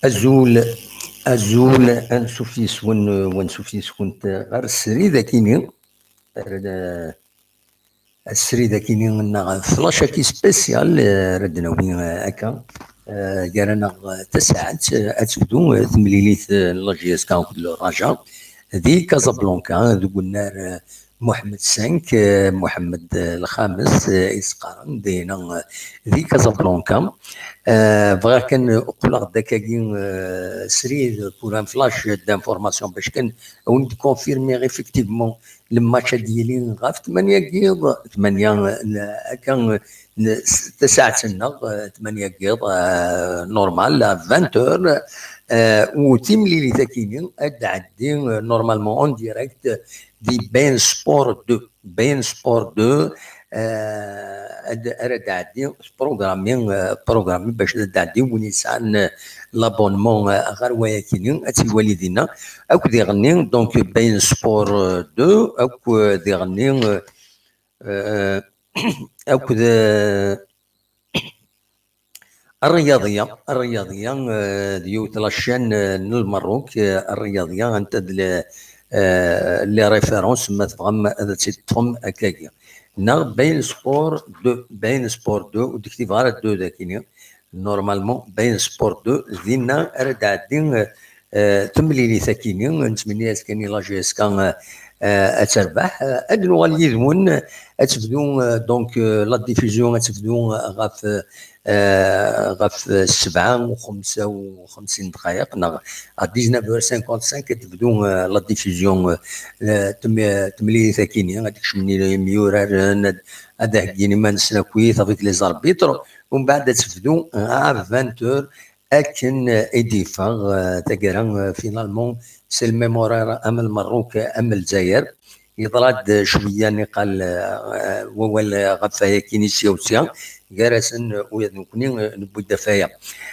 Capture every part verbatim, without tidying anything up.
Azul, azul, ansuf yes-wen, wansuf yes-went ɣer srid akini. Ar, eh, srid akini neɣ flash-aki spécial, eh, ara d-nawi, eh, akka, eh, gar-aneɣ, eh, tasaɛet, eh, ad tebdu, eh, temlilit, eh, n la J S K akked le Raja di Casablanca, deg unnar, eh, Muḥemmed cinq, eh, Muḥemmed, eh, lxames, eh, i s-qqaren dinna, eh, di Casablanca. Eh, bɣiɣ kan, eh, qqleɣ-d akkagi, eh, srid pour un flash d'information, bac kan ad wen-d-confirmiɣ effectivement le match ad d-yili ɣef tmanya n yiḍ, tmanya, eh, akka, eh, n-, s-, tasaɛet-nneɣ, eh, tmanya n yiḍ, eh, normal, à vingt heures, eh, u timlilit akini ad d-tɛeddi, eh, normalement en direct di Bein Sport deux. Bein Sport deux, eh, ad, ara d-tɛeddi tprogrammi, eh, programmi bac ad d-tɛeddi win yesɛan, eh, l'abonnement, eh, ɣer wayakini, ad tt-iwali dinna. Akk diɣenni, donc, Bein Sport, eh, deux, akk, eh, diɣenni, eh, eh, akked, eh, Rriyaḍiya, Rriyaḍiya, eh, d yiwet la chaîne, eh, n Lmerruk, eh, Rriyaḍiya, anta d le, eh, les références, ma tebɣam ad tt-id-ṭṭfem akkagi. Neɣ Bein Sport deux, Bein Sport deux, ur d-ktibeɣ ara deux dagini. Normalement, Bein Sport deux, dinna ara d-tɛeddi, eh, eh, temlilit akini, nettmenni-as kan i la J S K, eh, eh, ad terbeḥ. Eh, ad nuɣal yid-wen, ad tebdu, eh, donc, eh, la diffusion, ad tebdu, eh, ɣef, eh, ɣef, eh, sebɛa u xemsa u xemsin dqayeq, neɣ à dix-neuf heures cinquante-cinq ad tebdu, eh, la diffusion, eh, eh, tem-, temlilit akini, ad kecmen imyuraren, ad, ad heggin iman-nsen akkit avec les arbitres, umbeɛd ad tebdu à vingt heures, akken, eh, i d-yeffeɣ, eh, taggara, eh, finalement, c'est le même horaire am Lmerruk, am Lezzayer. Yeḍra-d cwiya niqal, eh, wawal ɣef wayakini sya u sya, gar-asen, eh, ula d nekkni, eh, newwi-d ɣef waya.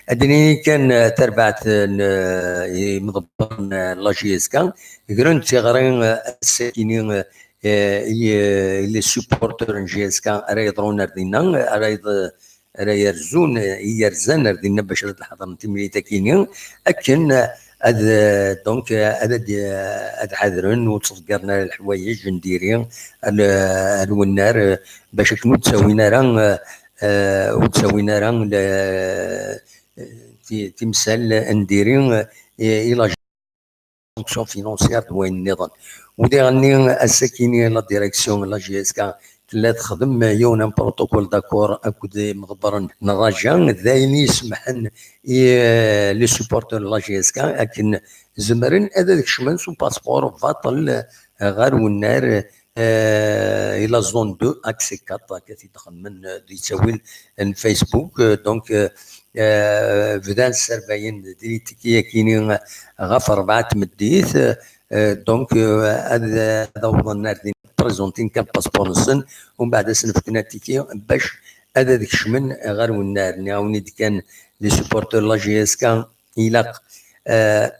Ad d-nini kan, eh, tarbaɛt n, eh, imḍebbren, eh, la J S K, gren-d tiɣri, eh, ass-akini, eh, eh, i, eh, i les supporters n J S K ara yeḍrun ar dinna, ara yeḍ-, ara yerzun, eh, i yerzan ar dinna bac ad ḥeḍren timlilit-akini, akken, eh, ad, eh, donc, eh, ad, ad, eh, ad ḥadren ur ttḍeggaren ara leḥwayeǧ n diri, ar, ar wennar, eh, bac akken ur ttawin ara, eh, eh, ur ttawin ara le-, eh, ti-, timsal n diri, eh, i la sanction financière d wayen nniḍen. U diɣenni ass-akini la direction n la J S K tella texdem yiwen un protocole d'accord akked imḍebbren n Raja, d ayen i yessemḥen i, eh, les supporters n la J S K akken zemren ad, ad kecmen s upaspur baṭel, eh, ɣer wennar, eh, i la zone deux, axe quatre, akka t-id-xedmen, eh, di ttawil n Facebook. Eh, donc, eh, eh, bdan sserbayen di litiki-yakini ɣef rebɛa n tmeddit. Eh, donc, eh, ad, ad awḍen ar din, présentin kan passeport-nsen, umbeɛd ad sen-fken atiki bac ad, ad kecmen ɣer wennar. Nniɣ-awen-id kan, les supporters n la J S K ilaq, eh,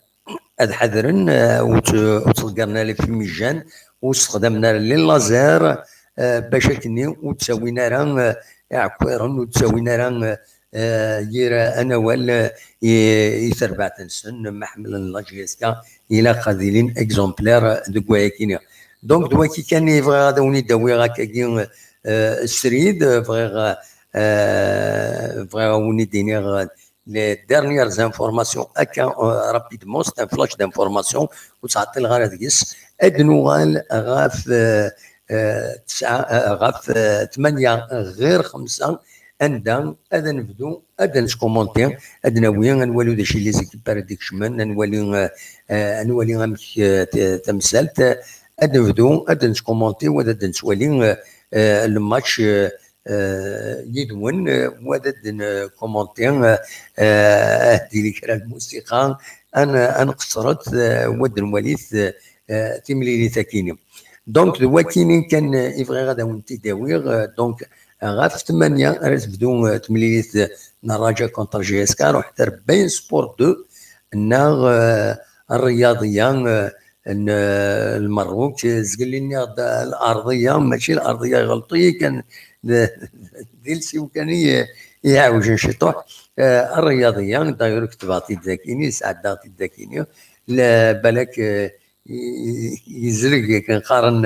ad ḥadren, eh, ur tt-, ur ttḍeggaren ara les fumigènes, ur ssexdamen ara les lasers, eh, bac akkenni ur ttawin ara, eh, iɛekkiren, ur ttawin ara, eh, eh, yir anawal, eh, i, i terbaɛt-nsen, ma ḥemmlen la J S K, ilaq ad ilin exemplaires deg wayakini. Donc, d waki kan i bɣiɣ ad awen-id-awiɣ akkagi, eh, srid, bɣiɣ, eh, bɣiɣ ad awen-id-iniɣ, eh, les dernières informations, akka, euh, rapidement, c'est un flash d'information, ur ttɛeṭṭileɣ ara deg-s. Ad nuɣal ɣef, euh, euh, tesɛa, euh, ɣef, euh, tmanya ɣir xemsa, anda ad nebdu, ad neskumunti, ad nawi, ad nwali d acu i les équipes ara d-ikecmen, ad nwali, euh, euh, ad nwali amek, euh, t-, tamsalt, ad nebdu, ad neskumunti, u ad, ad nettwali, euh, euh, le match, euh, euh, yid-wen, euh, wa ad d-nkumunti, euh, euh, ad d-tili kra n lmusiqa, ad n-, ad nqeṣṣret, euh, wa ad d-nwalit, euh, euh, timlilit-akini. Donc, d wakini kan, euh, i bɣiɣ ad awen-t-id-awiɣ, euh, donc, ɣef tmanya ara tebdu, euh, temlilit, euh, n Raja contre J S K, ruḥet ar Bein Sport deux, neɣ, euh, Rriyaḍiya, euh, n, eh, Lmerruk, zgelli nniɣ-d, eh, Larḍiya, mačči Larḍiya, iɣelṭ-iyi kan, d, d iles-iw kan i, Iɛewjen ciṭuḥ. Eh, rriyaḍi-a, d'ailleurs, ketbeɣ-t-id dakini, sɛeddaɣ-t-id dakini, la balak, eh, i- i- yezleg akken qqaren,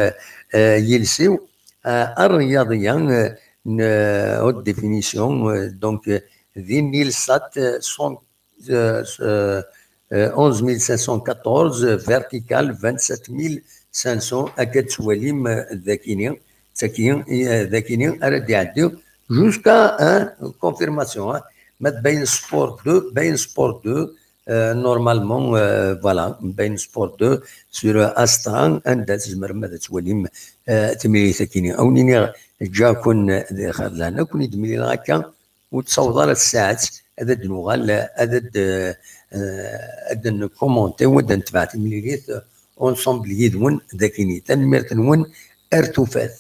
eh, yiles-iw. Eh, rriyaḍi-a, eh, n, eh, haute définition, eh, donc, eh, dix mille sept cents, eh, eh, eh, onze mille cinq cent quatorze, eh, vertical, vingt-sept mille cinq cents, akka d-tettwalim, eh, dakini, tagi, eh, dakini ara d-iɛeddi, jusqu'à, hein, confirmation, hein. Ma d Bein Sport deux, Bein Sport deux, euh, normalement, euh, voilà, Bein Sport deux sur, euh, Astra, anda tzemrem ad twalim, euh, timlilit-agi-nni. Ad wen-iniɣ, ǧǧiɣ-ken di xir lehna, ad ken-id-mlileɣ akka, ur tessaweḍ ara tsaɛet, ad d-nuɣal, ad d, euh, ad nkumunti, ad d-netbeɛ timlilit, euh, ensemble yid-wen dagi-nni. Tanemmirt-nwen, ar tufat.